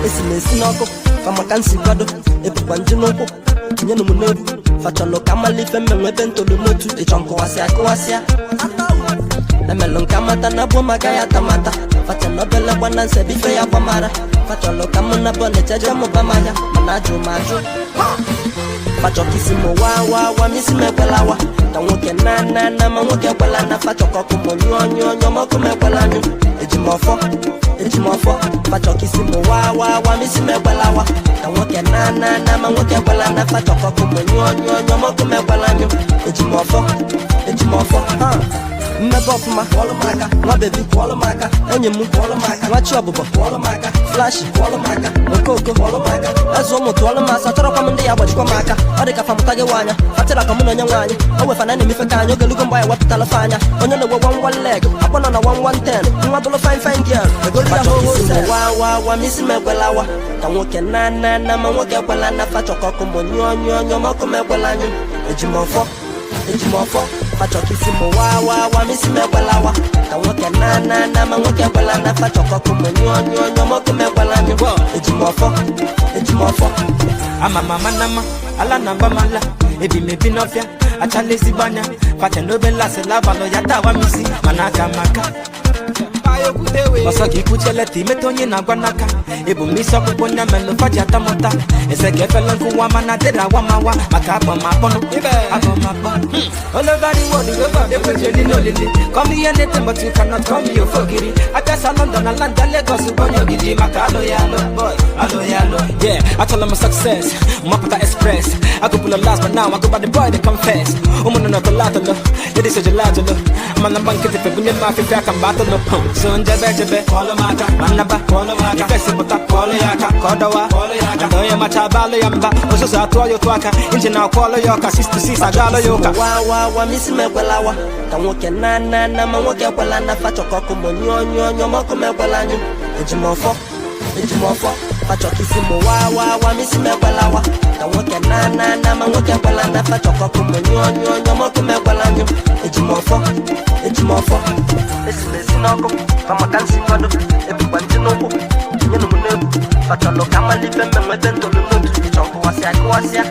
Esi m esi n'ọkụ famaka nsi kwado ebukwa nji n'ụkwụ tinyenụ m n'egwu. Fachọlụ ka malife mmenwe ebe ntolu n'otu. Ịchọ nkụwasịa akụwasịa, emelụ nke amata na bụ maka ya tamata. Facha na obele gbana nse bife ya gbamara. Fachọlụ ka mụ na bọlecha je mụba manya, mana ajụ m ajụ. Fachọ ka isi m wa wa wa, ma isi m ekwela wa. Ka nwoke na na na, ma nwoke ekwela na. Fachọ ka ọkụ m nyụọ nyụọ nyụọ, ma ọkụ m ekwela anyụ. Eji m ọfọ, eji m ọfọ. Fachọ ka isi m wa wa wa, ma isi m ekwela wa. Ka nwoke na na na, ma nwoke ekwela na. Fachọ ka ọkụ m nyụọ nyụọ nyụọ, ma ọkụ m ekwela anyụ. Eji m ọfọ, eji m ọfọ. Ha mmebe ọfụma, kwọlụ m aka. Nwa baby, kwọlụ m aka. Enyi m, kwọlụ m aka. Nwa chi ọbụbọ, kwọlụ m aka. Flashi, kwọlụ m aka. Okooko, kwọlụ m aka. Eze ụmụ, tụọlụ m asa. Chọrọkwa m ndị ya gbajikwa m aka. Ọ dị ka famụta gị nwaanya fatịra ka mụ na onye nwaanyị o wefa na na-emefe ka anyị ogelugo mgbe anyị wepụtala fe anya. Onye na-ewe one one leg akpọ nọ na one one ten. Nwa bụlụ fine fine girl egolu ya ho ho wa wa wa, ma isi m ekwela wa. Ka nwoke na na na, ma nwoke ekwela na. Fachọ ka ọkụ m nyụọ nyụọ nyụọ, ma ọkụ m ekwela anyụ. Eji m ọfọ, eji m ọfọ. Fachọ ka isi m wa wa wa, ma isi m ekwela wa. Ka nwoke na na na, ma nwoke ekwela na. Fachọ ka ọkụ m nyụọ nyụọ nyụọ, ma ọkụ m ekwela anyụ. Eji m ọfọ, eji m ọfọ. Ama m ama nama ala na agbamala ebi m ebi n'ọfịa achala ezigbo anya facha n'obele asịla abalị ya tawa m isi mana aka m aka ọsọ ka ikwuche leta imeta onye na-agwa n'aka ebu m isi ọkpụkpụ nya melụ faji atamụta ese ka efele nkụwa mana dịrị awamawa maka agbamakpọnụ agbamakpọ. All over the world, we go dey n'olili. Call me anything, but you cannot call me ofogiri. Abịasa London na London, Lagos bụ onye ogidi maka alụ ya alụ boy, alụ ya alụ. Yeah, achọla m success, mapụta express. Agụpụla last, but now I go by the boy they confess. Ụmụnne nọ tọlọ atọlọ, ladies ejela atọlọ. Mana mgba nkịtị febunye m afịfịa aka mgbe atọlọ. So njebe jebe, kọlụ m aka, ma nnaba, kọlụ m aka. Ifesi pụta, kọlụ ya aka, ka ọ dọwa. Ndị onye macha abalụ ya mba, ụzụzụ atụọ ya ụtụ aka, injin akwọlụ ya ọka 6 to 6 agalụ ya ụka. Wa wa wa, ma isi m ekwela wa. Ka nwoke na na na, ma nwoke ekwela na. Fachọ ka ọkụ m nyụọ nyụọ nyụọ, ma ọkụ m ekwela anyụ. Eji m ọfọ, eji m ọfọ. Fachọ ka isi m wa wa wa, ma isi m ekwela wa. Ka nwoke na na na, ma nwoke ekwela na. Fachọ ka ọkụ m nyụọ nyụọ nyụọ, ma ọkụ m ekwela anyụ. Eji m ọfọ, eji m ọfọ. Esi m esi n'ọkụ famaka nsi kwado ebukwa nji n'ụkwụ tinyenụ m n'egwu. Fachọlụ ka malife mmenwe ebe ntolu n'otu. Ịchọ nkụwasịa akụwasịa.